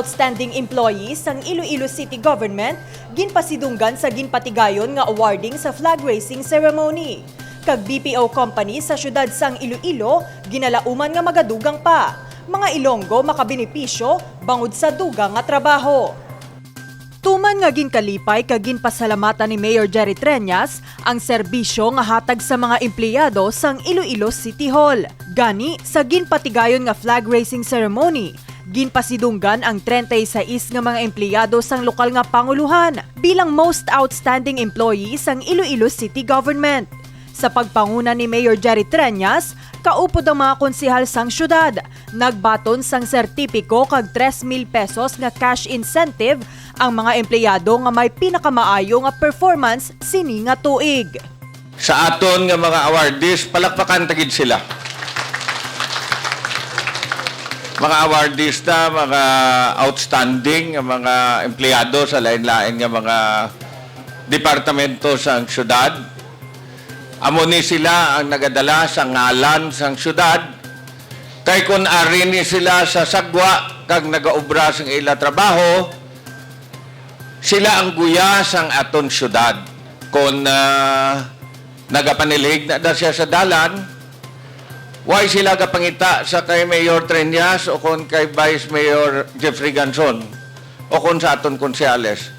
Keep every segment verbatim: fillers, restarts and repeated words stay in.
Outstanding employees sang Iloilo City Government ginpasidunggan sa ginpatigayon nga awarding sa flag raising ceremony. Kag B P O company sa siyudad sang Iloilo ginalauman nga magadugang pa. Mga Ilonggo makabenepisyo bangod sa dugang nga trabaho. Tuman nga ginkalipay kag ginpasalamatan ni Mayor Jerry Treñas ang serbisyo nga hatag sa mga empleyado sang Iloilo City Hall. Gani, sa ginpatigayon nga flag raising ceremony, ginpasidunggan ang treinta y seis nga mga empleyado sang lokal nga panguluhan bilang most outstanding employee sang Iloilo City Government. Sa pagpanguna ni Mayor Jerry Treñas, kaupod ang mga konsehal sang siyudad, nagbaton sang sertipiko kag tres mil pesos nga cash incentive ang mga empleyado nga may pinakamaayo nga performance sini nga tuig. Sa aton nga mga awardees, palakpakan ta gid sila. Mga awardees ta, mga outstanding nga mga empleyado sa lain-lain nga mga departamento sang syudad. Amo ni sila ang nagadala sa ngalan sang syudad, kay kun ari ni sila sa sagwa kag nagaobra sang ila trabaho, sila ang guya sang aton syudad. Kon, ah, nagapanilhig na, na siya sa dalan, why sila gapangita sa kay Mayor Treñas o kon kay Vice Mayor Jeffrey Ganson o kon sa aton konsehales?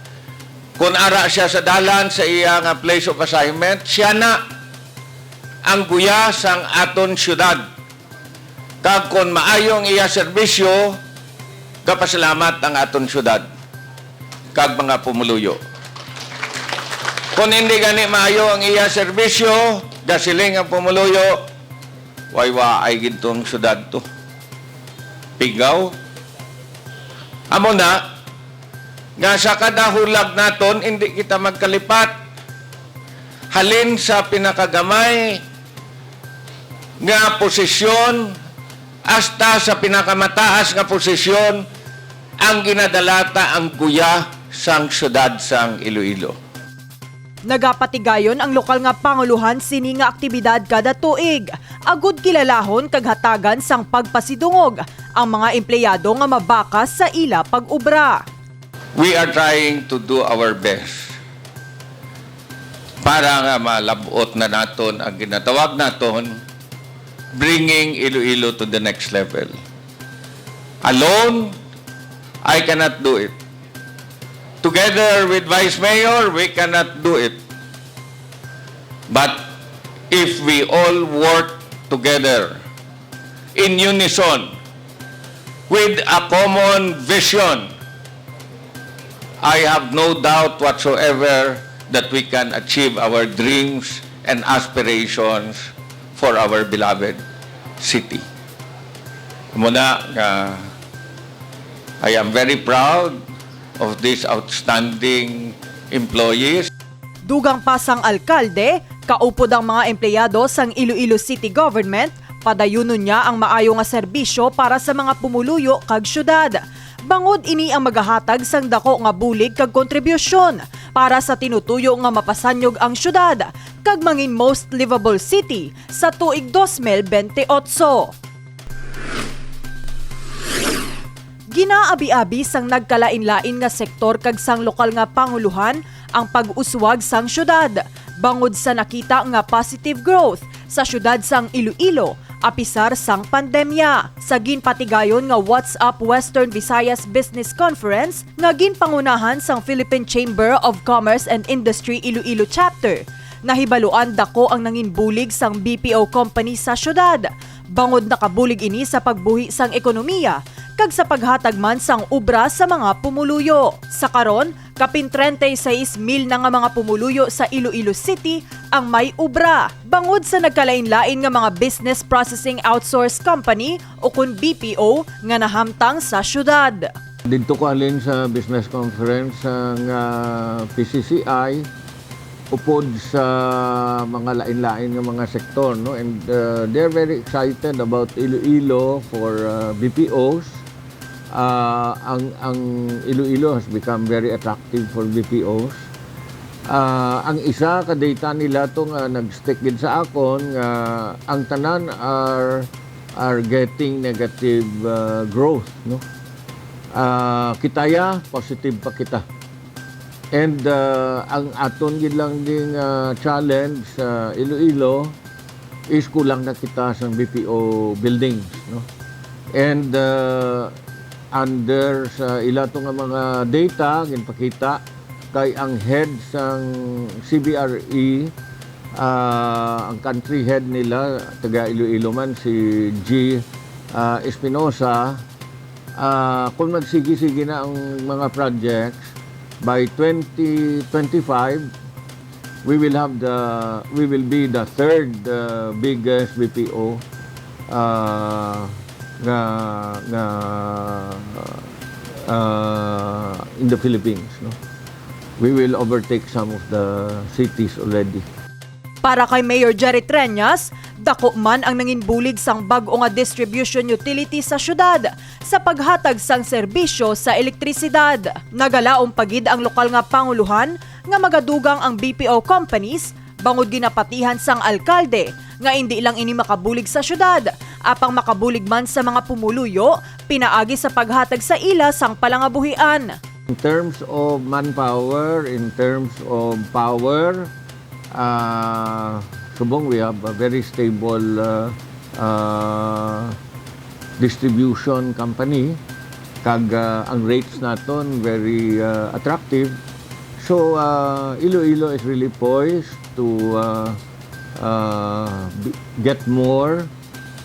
Kon ara siya sa dalan sa iya nga place of assignment, siya na ang guya sang aton syudad. Kag kon maayo ang iya serbisyo, gapasalamat ang aton syudad kag mga pumuluyo. Kon hindi gani maayo ang iya serbisyo, gasiling ang pumuluyo, "Way waay gid to ang syudad to." Pigaw. Amo na nga sa kada hulag naton, hindi kita magkalipat. Halin sa pinakagamay nga posisyon hasta sa pinakamataas nga posisyon, ang ginadala ta ang guya sang syudad sang Iloilo. Nagapatigayon ang lokal nga panguluhan sini nga aktibidad kada tuig, agud kilalahon kag hatagan sang pagpasidungog ang mga empleyado nga mabakas sa ila pag-obra. We are trying to do our best para nga malab-ot na naton ang ginatawag naton bringing Iloilo to the next level. Alone, I cannot do it. Together with Vice Mayor, we cannot do it. But if we all work together in unison with a common vision, I have no doubt whatsoever that we can achieve our dreams and aspirations for our beloved city. Muna nga, I am very proud of these outstanding employees. Dugang pa sang alkalde, kaupod ang mga empleyado sang Iloilo City Government, padayunon niya ang maayo nga serbisyo para sa mga pumuluyo kag syudad. Bangod ini ang magahatag sang dako nga bulig kag kontribusyon para sa tinutuyo nga mapasanyog ang syudad kag mangin most livable city sa tuig dos mil bente otso. Ginaabi-abi sang nagkalain-lain nga sektor kag sang lokal nga panguluhan ang pag-uswag sang syudad, bangod sa nakita nga positive growth sa syudad sang Iloilo apisar sang pandemya. Sa ginpatigayon nga What's Up Western Visayas Business Conference nga ginpangunahan sang Philippine Chamber of Commerce and Industry Iloilo Chapter, nahibaluan dako ang nanginbulig sang B P O company sa syudad, bangod nakabulig ini sa pagbuhi sang ekonomiya kag sa paghatag man sang obra sa mga pumuluyo. Sa karon, kapin treinta y seis mil na nga mga pumuluyo sa Iloilo City ang may obra, bangod sa nagkalain-lain nga mga business processing outsource company, ukon B P O, nga nahamtang sa syudad. Didto ko halin sa business conference sang, ah, P C C I, upod sa mga lain-lain nga mga sektor, no? And, uh, they're very excited about Iloilo for, uh, B P Os. Uh, ang, ang Iloilo has become very attractive for B P Os. Uh, ang isa ka data nila to nga nag-stick gid sa akon nga ang tanan are, are getting negative, uh, growth, no? Ah, kita ya, positive pa kita. And, ah, ang aton gid lang ding, ah, challenge sa Iloilo is kulang na kita sa B P O buildings, no? And, ah, under sa ila to nga mga data, ginpakita kay ang head sang C B R E, ah, ang country head nila, taga Iloilo man, si G, ah, Espinosa, ah, kung magsige-sige na ang mga projects, by twenty twenty-five, we will have the, we will be the third, uh, biggest B P O, uh, nga, nga, uh, in the Philippines, no? We will overtake some of the cities already. Para kay Mayor Jerry Treñas, dako man ang nangin bulig sang bag-o nga distribution utility sa syudad sa paghatag sang serbisyo sa elektrisidad. Nagalaom pa gid ang lokal nga pangulohan nga magadugang ang B P O companies bangod ginapatihan sang alkalde nga indi lang ini makabulig sa syudad, apang makabulig man sa mga pumuluyo pinaagi sa paghatag sa ila sang palangabuhian. In terms of manpower, in terms of power, uh, subong we have a very stable uh, uh, distribution company, kag uh, ang rates naton very uh, attractive. So uh, Iloilo is really poised to uh, uh, b- get more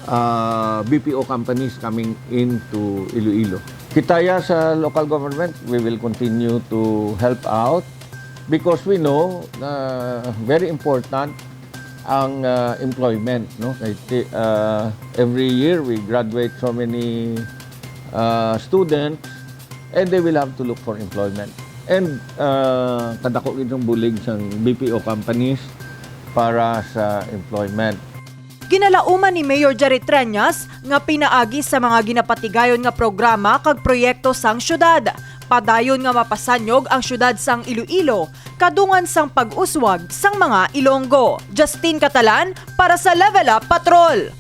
uh, B P O companies coming into Iloilo. Kita ya sa local government, we will continue to help out because we know na very important ang uh, employment, no? Kay ti- uh, every year we graduate so many uh, students and they will have to look for employment. And uh, kadako gid ang bulig sang B P O companies para sa employment. Ginalauman ni Mayor Jerry Treñas nga pinaagi sa mga ginapatigayon nga programa kag proyekto sang syudad, padayon nga mapasanyog ang syudad sang Iloilo kadungan sang pag-uswag sang mga Ilonggo. Justine Catalan para sa Level Up Patrol.